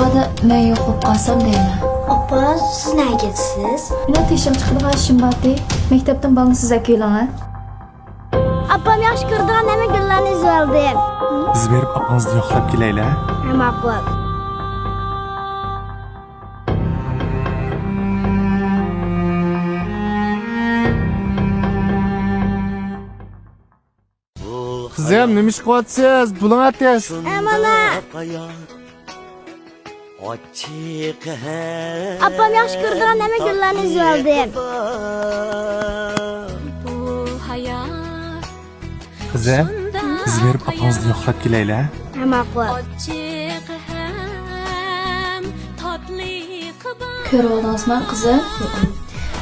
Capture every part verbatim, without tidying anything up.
ئادا مەن يوق بولۇپ قالسام دەيمەن. ئاپا، سىز نەگە كېتىسىز؟ مېنىڭ تېشىغا چىقىدىغان ئىشىم بارتى. مەكتەپتىن بالىنى سىز ئەكېلىڭ، ھە؟ ئاپام ياخشى كۆرىدىغان ھەممە گۈللەرنى ئۈزۈۋالدىم. بىز بېرىپ ئاپىڭىزنى يوقلاپ كېلەيلى، ھە؟ ھە، ماقۇل. قىزىم، نېمە ئىش قىلىۋاتىسىز؟ بولۇڭ تېز. ئە، مانا. ئاپام ياخشى كۆرىدىغان ھەممە گۈللەرنى ئۈزۈۋالدىم. قىزىم، بىز بېرىپ ئاپىڭىزنى يوقلاپ كېلەيلى، ھە؟ ھە، ماقۇل. كۆرۈۋالدىڭىزمۇ، قىزىم؟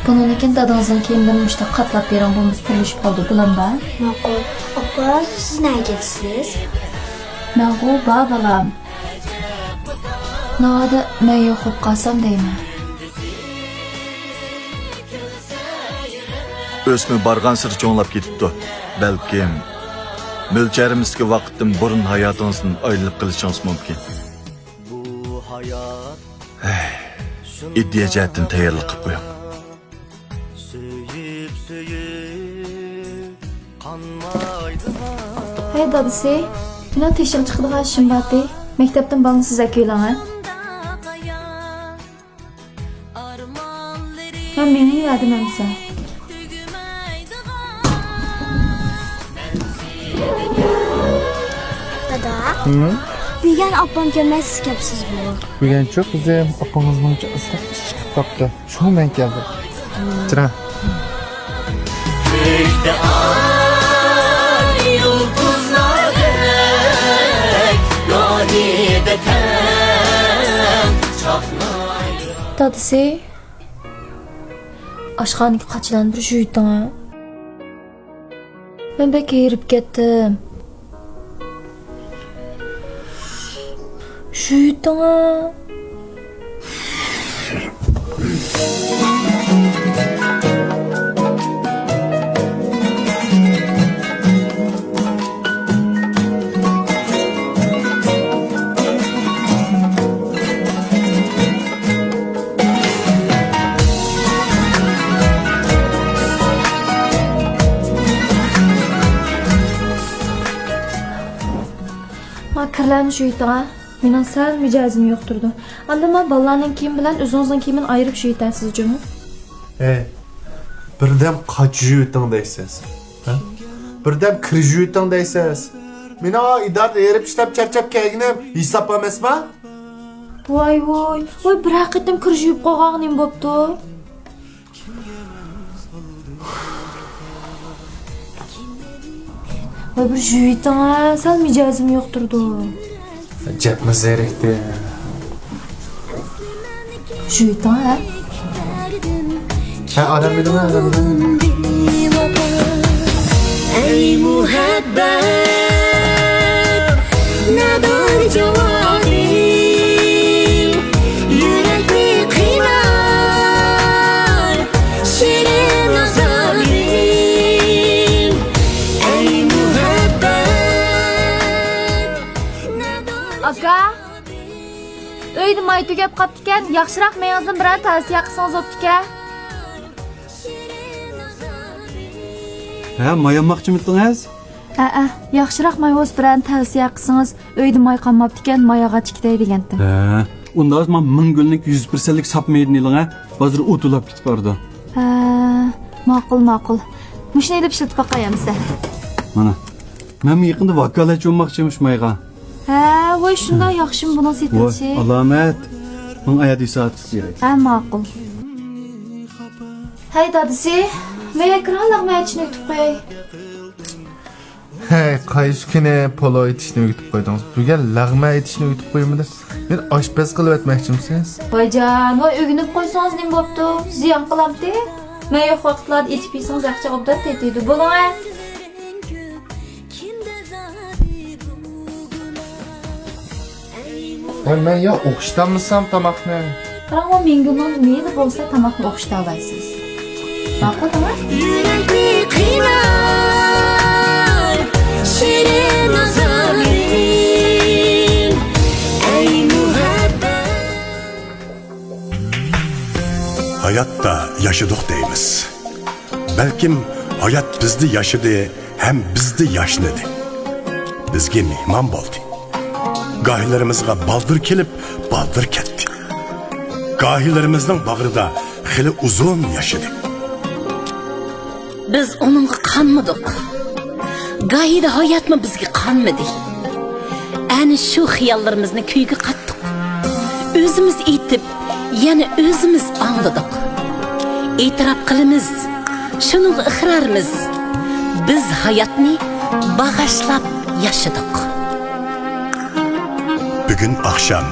بۇنىڭدىن كېيىن دادىڭىزنىڭ كىيىملىرىنى مۇشۇنداق قاتلاپ بېرىڭ، بولمىسا پۈرلىشىپ قالىدۇ، بىلەمدۇ؟ ماقۇل. ئاپا، سىز نەگە كېتىسىز؟ مەنغۇ بار، بالام. ناۋادا مەن يوق بولۇپ قالسام دەيمەن. ئۆسمە بارغانسېرى چوڭلاپ كېتىپتۇ. بەلكىم، مۆلچەرىمىزدىكى ۋاقىتتىن بۇرۇن ھاياتىڭىزدىن ئايرىلىپ قېلىشىڭىز مۇمكىن. ھەي، ئىدىيە جەھەتتىن تەييارلىق قىلىپ قويۇڭ. ھەي، دادىسى، مېنىڭ تېشىغا چىقىدىغان ئىشىم بارتى. مەكتەپتىن بالىنى سىز ئەكېلىڭ، ھە؟ ھە، مېڭىۋەردىم ئەمىسە. دادا، ھە؟ بۈگۈن ئاپام كەلمەي سىز كەپسىزغۇ؟ بۈگۈنچۇ قىزىم، ئاپىڭىزنىڭچە ئازراق ئىشى چىقىپ قاپتۇ. شۇڭا مەن كەلدىم. چىراڭ. دادىسى، ئاشخانىدىكى قاچىلارنى بىر يۇيۇۋېتىڭ ھە. مەن بەك ھېرىپ كەتتىم. يۇيۇۋېتىڭ ھە. ما كىرلەرنى يۇيۇۋېتىڭ ھە. مېنىڭ سەل مىجەزىم يۇقتۇرىدۇ. ئاندىن ما بالىلارنىڭ كىيىمى بىلەن ئۆزىڭىزنىڭ كىيىمىنى ئايرىپ يۇيۇۋېتەرسىز جۇمۇ. ھەي، بىردەم قاچا يۇيۇۋېتىڭ دەيسىز، ھە؟ بىردەم كىر يۇيۇۋېتىڭ دەيسىز. مېنىڭ ئىدارىدە ھېرىپ ئىشلەپ چارچاپ كەلگىنىم ھېساب ئەمەسما؟ ۋاي ۋۇي، ۋاي، بىرەر قېتىم كىر يۇيۇپ قويغانغا نېمە بوپتۇ؟ ۋاي، بىر يۇيۇۋېتىڭ ھە، سەل مىجەزىم يۇقتۇرىدۇ. ئەجەبمۇ زېرىكتى. يۇيۇۋېتىڭ ھە. ھە، ئادەم بىلىمەن، ئادەم بىلىمەن. ئەي مۇھەببەت، نەدۇر جاۋابىم، يۈرەكنى قىينار شېرىن ئازابىم. ئەي مۇھەببەت، نەدۇر ئاكا، ئۆيدە ماي تۈگەپ قاپتىكەن، ياخشىراق مېڭىڭىزدىن بىرەر تەۋسىيە قىلسىڭىز بوپتىكەن. ھە، ماي ئالماقچىمىتىڭىز؟ ھەئە، ياخشىراق ماي بولسا بىرەرنى تەۋسىيە قىلسىڭىز، ئۆيدە ماي قالماپتىكەن، ماي ئالغاچ كېتەي دېگەنتىم. ھە، ئۇنداق ماڭا مىڭ گۈلنىڭ يۈز پىرسەنتلىك ساپ مېيىنى ئېلىڭە، بازار ئۇتۇلاپ كېتىپ بارىدۇ. ھە، ماقۇل، ماقۇل. مۇشۇنى ئېلىپ ئىشلىتىپ باقاي ئەمىسە. مانا، مەنمۇ يېقىندا ۋاكالەتچى بولماقچى مۇشۇ مايغا. ھە، ۋاي، شۇنداق ياخشىمۇ بۇنىڭ سېتىلىشى؟ ۋاي، ئالامەت. مىڭ ئايا دېسە ئاتىسى كېرەك. ھە، ماقۇل. ھەي، دادىسى، مەيگە كىرىڭ، لەغمەن ئېتىشنى ئۆگىتىپ قوياي. ھەي، قايسى كۈنى پولو ئېتىشنى ئۆگىتىپ قويدىڭىز؟ بۈگۈن لەغمەن ئېتىشنى ئۆگىتىپ قويمىدى. مېنى ئاشپەز قىلىۋەتمەكچىمسىز؟ ۋايجان، ۋاي، ئۆگىنىپ قويسىڭىز نېمە بوپتۇ؟ زىيان قىلامتى؟ مەن يوق ۋاقىتلاردا ئېتىپ يېسىڭىز، ئەخچەك ئوبدان تېتىيدۇ. بولۇڭ ھە. ۋاي، مەن يا ئوخشىتالمىسام تاماقنى. قاراڭ، ئۇ مىڭگۈلنىڭ مېيىدا بولسا تاماقنى ئوخشىتالايسىز. ماقۇل، تامام. يۈرەكنى قىينار شېرىن ئازابىم، ئەي مۇھەببەت. ھاياتتا ياشىدۇق دەيمىز. بەلكىم ھايات بىزدە ياشىدى ھەم بىزدە ياشنىدى. بىزگە مېھمان بولدى. گاھىلىرىمىزغا بالدۇر كېلىپ، بالدۇر كەتتى. گاھىلىرىمىزنىڭ باغرىدا خېلى ئۇزۇن ياشىدى. بىز ئۇنىڭغا قانمىدۇق. گاھىدا ھاياتمۇ بىزگە قانمىدى. ئەنە شۇ خىياللىرىمىزنى كۈيگە قاتتۇق. ئۆزىمىز ئېيتىپ، يەنە ئۆزىمىز ئاڭلىدۇق. ئېتىراپ قىلىمىز، شۇنىڭغا ئىقرارمىز. بىز ھاياتنى باغاشلاپ ياشىدۇق. بۈگۈن ئاخشام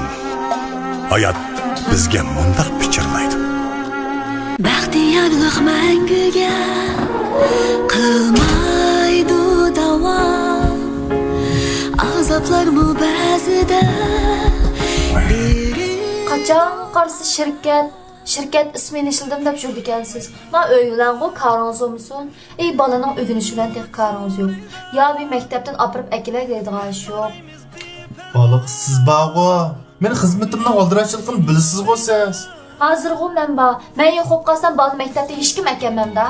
ھايات بىزگە مۇنداق پىچىرلايدۇ. بەختىيارلىق مەڭگۈگە قىلمايدۇ داۋام. ئازابلارمۇ بەزىدە بىرى قاچان قارىسا شىركەت، شىركەت ئىسمىنى ئىشلىدىم دەپ يۈرىدىكەنسىز. ما ئۆي بىلەنغۇ كارىڭىز بولمىسۇن. ئەي، بالىنىڭ ئۆگىنىشى بىلەن تېخى كارىڭىز يوق. يا بىر مەكتەپتىن ئاپىرىپ ئەكېلەي دەيدىغان ئىش يوق. بالىغا سىز بارغۇ. مېنىڭ خىزمىتىمنىڭ ئالدىراشچىلىقىنى بىلىسىزغۇ سىز. ھازىرغۇ مەن بار. مەن يوق بولۇپ قالسام، بالىنى مەكتەپتە ھېچكىم ئەكەلمەمدا.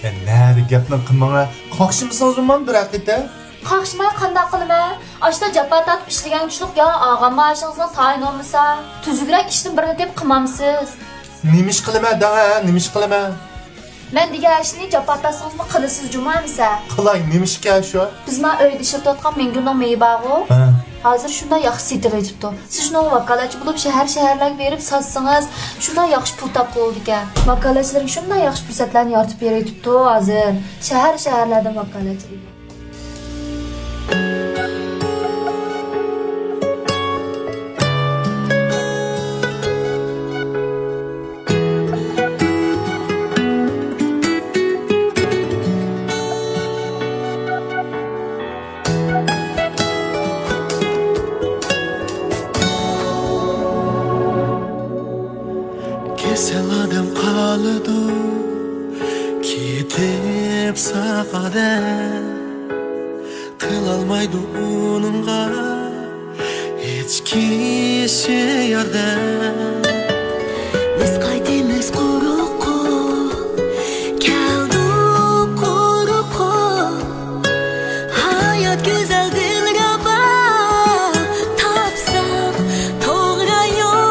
يا، نەدە گەپنى قىلماڭ، قاقشىمىسىڭىزمۇ بىر ھەقىقەتەن. قاقشىماي قانداق قىلىمەن؟ ئاشتا جاپا تارتىپ ئىشلىگەن كۈچلۈك يا ئالغان مائاشىڭىزنىڭ تايىنى بولمىسا، تۈزۈكرەك ئىشتىن بىرنى تېپىپ قىلمامسىز؟ نېمە ئىش قىلىمەن دەڭە، نېمە ئىش قىلىمەن؟ مەن دېگەن ئىشنى جاپا تارتسىڭىزمۇ قىلىسىز جۇمۇ ئەمىسە. قىلاي، نېمە ئىشكەن شۇ؟ بىز ما ئۆيدە ئىشلىتىۋاتقان مىڭگۈلنىڭ مېيى بارغۇ؟ ھە. ھازىر شۇنداق ياخشى سېتىلىۋېتىپتۇ. سىز شۇنىڭغا ۋاكالەتچى بولۇپ شەھەر-شەھەرلەرگە بېرىپ ساتسىڭىز، شۇنداق ياخشى پۇل تاپقىلى بولىدىكەن. ۋاكالەتچىلەرگە شۇنداق ياخشى پۇرسەتلەرنى يارىتىپ بېرىۋېتىپتۇ ھازىر. شەھەر-شەھەرلەردىن ۋاكالەتچى دېگەن. كېسەل ئادەم قالىدۇ، كېتىپ ساق ئادەم. قىلالمايدۇ ئۇنىڭغا ھېچ كىشى ياردەم. بىز قايتىمىز قۇرۇق قول، كەلدۇق قۇرۇق قول. ھايات گۈزەل دىلرەبا، تاپساق توغرا يول.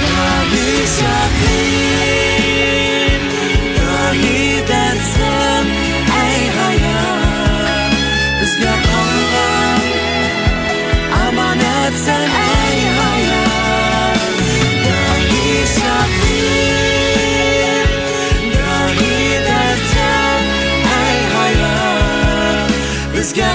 گاھى شادلىق، گاھى دەرتسەن، ئەي ھايات، بىزگە قالغان ئامانەتسەن، ئەي ھايات. گاھى شادلىق، گاھى دەرتسەن، ئەي ھايات، بىزگە